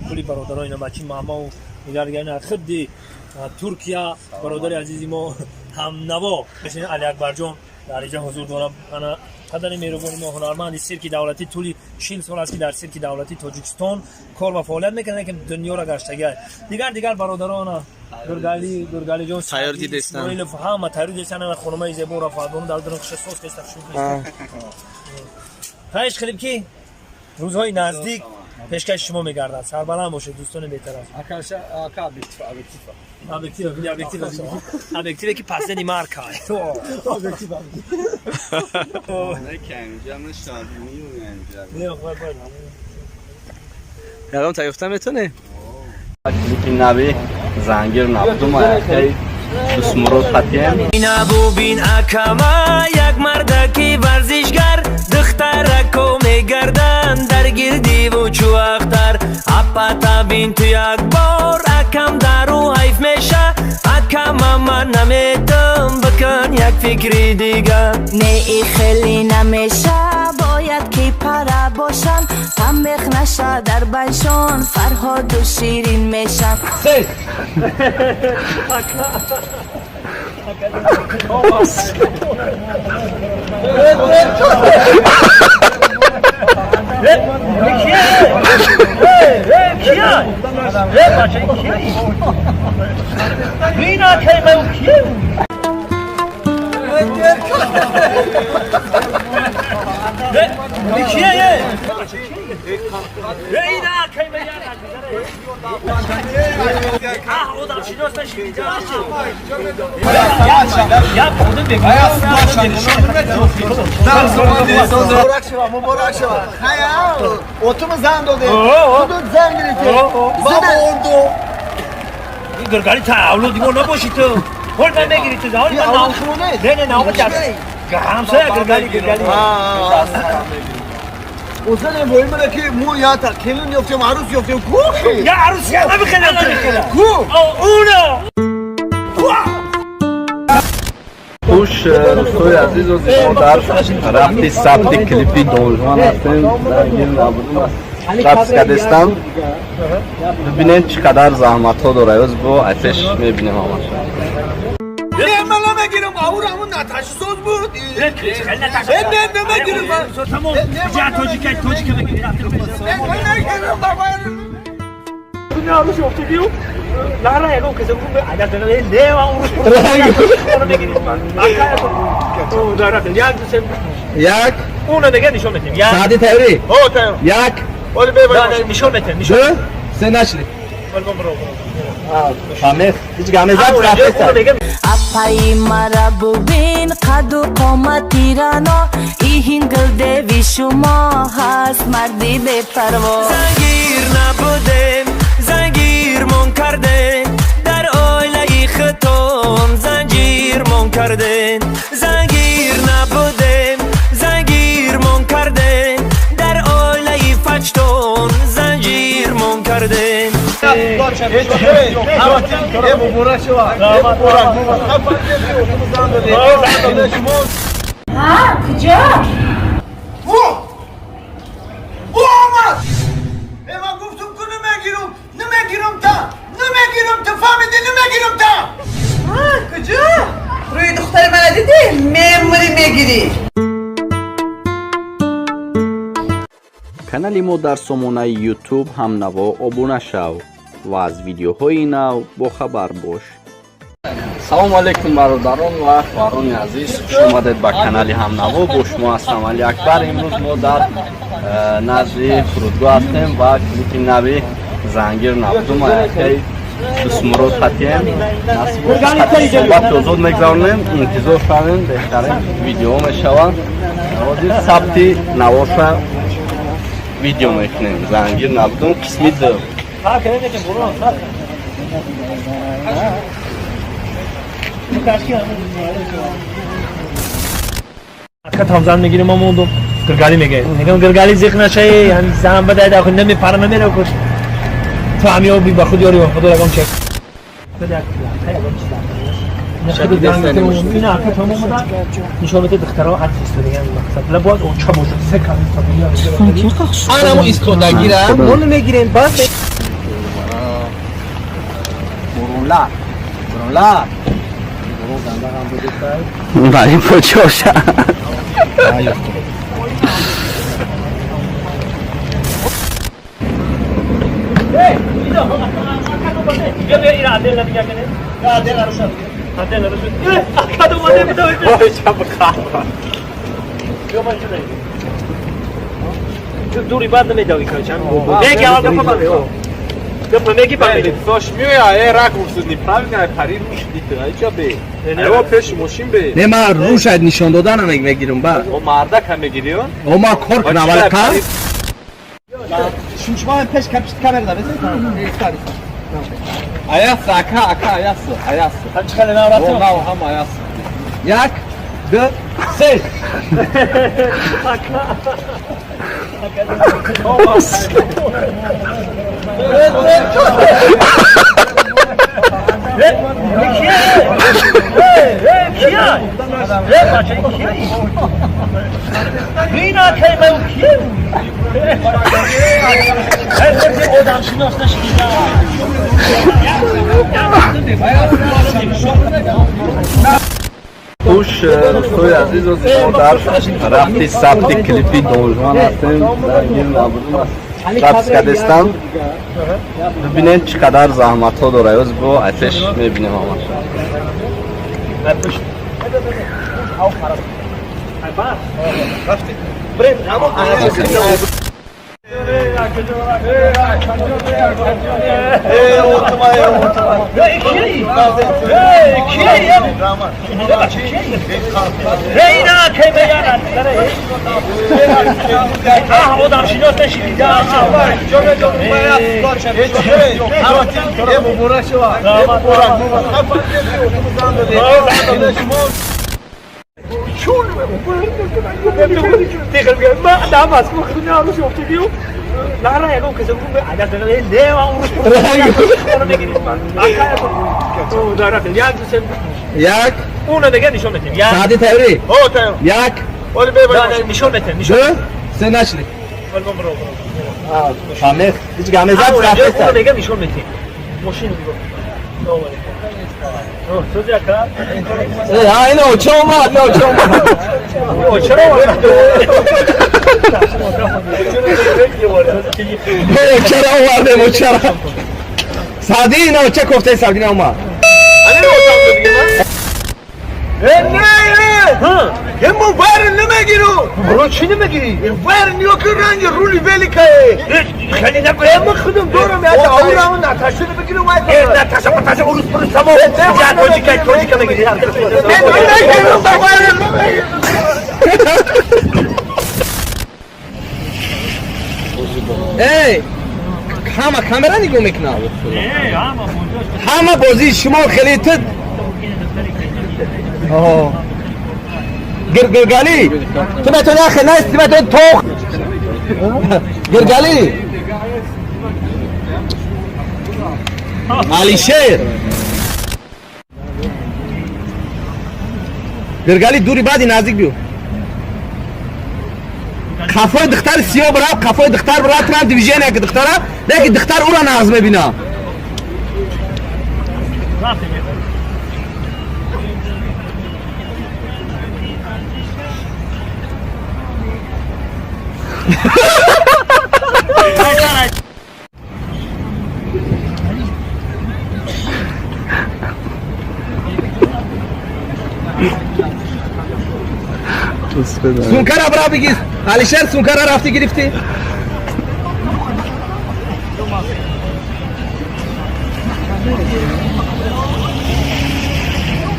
Кулли бародарони бачи мамау дигар дигар худди Туркия бародари азизи мо ҳамнаво Алиакбарҷон дар инҷа ҳузур дорам. Ана падари меҳрубони мо, ҳунарманди сирки давлатӣ, тӯли 40 сол аст, ки дар сирки давлатии Тоҷикистон кор ва фаъолият мекунад, лекин дунёро гаштагиа. Дигар дигар бародарона Гургали, Гургалиҷон тайёр дидестан. Исмоилов ҳама тайёр дидестан. Ана хонумаи зебо Рафаатбону дар дурун хушасоз кеста. Хаиш хелиб, ки рӯзҳои наздик пешкаши шумо мегардад. Сарбаланд бошед, дӯстони бетараф. Объектив, объектив, объективе, ки последний марка. Объектив. Не, ягон таёфта метонӣ? Клипи нави «Зангир набудум» аякай Дусмурод Фатием. Набубин, акама, як мардаки варзишгар, духтарако мегарданд дар гирдиву чӯахтар. Апата бин ту як бор, акам дару ҳайф меша. Акама, ман наметам, бикун як фикри дигар. Не, и хеле намеша, бояд ки пара бошам, тамех наша дар байшон, Фарҳоду Ширин мешам. Муборак шава, муборак шава. Хая, отуму зан доде. Худут зан гирифти. Баба орду. Гургали, та авлоди мо набоши ту. Ҳол ман мегири ту. Ҳол ман авлоди шумо нест? Не, не, навба ҷар. Ҳамсоя Гургали, Гургали. Озане воимера ки мо ята келин ёфтем, арӯс ёфтем. Ку хи? Я арӯс я намихела, намихела. Ку? Уна. Хуш, дӯстои азизу, мо дар рафти сабти клипи Донжуан ҳастем. «Зангир набудум» запись кардестам. Бибинед, чӣ қадар заҳматҳо дора. Ёз бо айпеш мебинем ҳамаша. Не, ман намегирам. Аур ҳамун наташисоз буд. Не, не, намегирам. Тамом. Я тоҷика, тоҷика мегири. Не, намегирам, баба. Арӯс ёфтагиу лара ягон каса агар не, ман урус мегирем. Як, ду, се. Як. Уна дега нишон метем. Як. Саати тайёрӣ? О, тайёр. Як. Оли бе. Нишон метем, нишон. Ду, се, начали. Фамех ҳеҷ гап незад. Уна. Апаи мара бубин, қаду қомати рано, иҳин гулдеви шумо ҳаст, марди бепарво. Зангир набудем, зангирмон кардем, дар оилаи хитон занҷирмон кардем. Зангир набудем, зангирмон кардем, дар оилаи фачтон занҷирмон кардем. Э, муборак шава. Э, муборак, муборак. Отуму зан доде. Шумо. Ҳа, куҷо? О! О, омад! Э, ман гуфтум ку намегирам, намегирам та! Намегирам та, фаҳмидӣ, намегирам та! Куҷо? Рӯи духтари мана дидӣ? Мемурӣ, мегирӣ. Канали мо дар сомонаи YouTube «Ҳамнаво» обуна шав ва аз видеоҳои нав бохабар бош. Салому алайкум, бародарон ва хоҳарони азиз, хуш омадед ба канали «Ҳамнаво». Бо шумо ҳастам Али Акбар. Имрӯз мо дар назди фурудгоҳ ҳастем ва клипи нави «Зангир набудум» аякай Дусмурод Фатием суҳбати озод мегзаронем. Интизор шавем, беҳтарин видеоҳо мешаванд. Ҳозир сабти наворша видео мекунем. «Зангир набудум» қисми ду. Сар кардем, метем бурон, сар. Ака там зан мегирем, мо мондум. Гургали мега. Мегам, Гургали, зиқ нашаи, ҳам зан бадай да намепара, намера куш. Ту ҳам ёби ба худ ёри, худо ягон чек. Бадай ягон чиз. Ина ака там омада. Нишон медиҳад, духтаро ҳар истодаган мақсад. Ла бояд оча бошад, се кам истодаган. Анамо истодагира мо намегирем, бас. Бурунлар. Бурунлар. Вали почоша. Дури бад намедавӣ качан. Меги аввал гапа бад. Гапа меги бад. Лицош меоя, э ракурс неправильно, пари руш дид, айча бе. Аё пеши мошин бе. Не ма рӯшад нишон доданам мегирам ба. О мардака мегири он? О ма кор кунам вале ка. Шумшуман пеш капишт камера Аясы, ака, ака, аясы, аясы. Чӣ наврат? О, нав ҳама аясы. Як, ду, се. Хуш дӯстои азизу мо дар рафти сабти клипи Донжуан ҳастем. Дар гир набудум запис кардестам. Бибинед чӣ қадар заҳматҳо дора. Ёз бо айпеш мебинем ҳамаша. Як. Уна дега нишон метем. Як. Саати тайёрӣ? О, тайёр. Як, Оли бе бе. Нишон метем. Нишон. ду, се начали. Хамех, ҳеҷ гап незад, Уна дега нишон метем. Мошин нигоҳ. Сӯзи ака. Э, ҳа, ино чо омад, ино чо омад. О, чаро омад? Э, чаро овардем, о чаро. Саъди ино ча кофтаи сабдина омад. Не, не. Мо вар намегиру. Бро, чӣ намегирӣ? Вар ниё ки ранги рули великае. Хеле нагӯ. Мо худам дорам, я аурам Наташаро бигирам ай. Э, Наташа, Наташа, урус пурус тамом. Я тоҷика, тоҷика мегирӣ. Намегирам, вар намегирам. Эй, ҳама камера нигоҳ мекунад. Ҳама бозии шумо хеле ту. Оҳо. Гиргали. Ту метавонӣ ахе наисти, ту метавонӣ тох. Гиргали. Алишер. Гиргали дури баъди наздик биё. Қафои духтари сиёҳ бирав, қафои духтар бирав, турам движение ки духтара, лекин духтар ура нағз мебина. Сункара бирав бигир. Алишер сункара рафти гирифтӣ?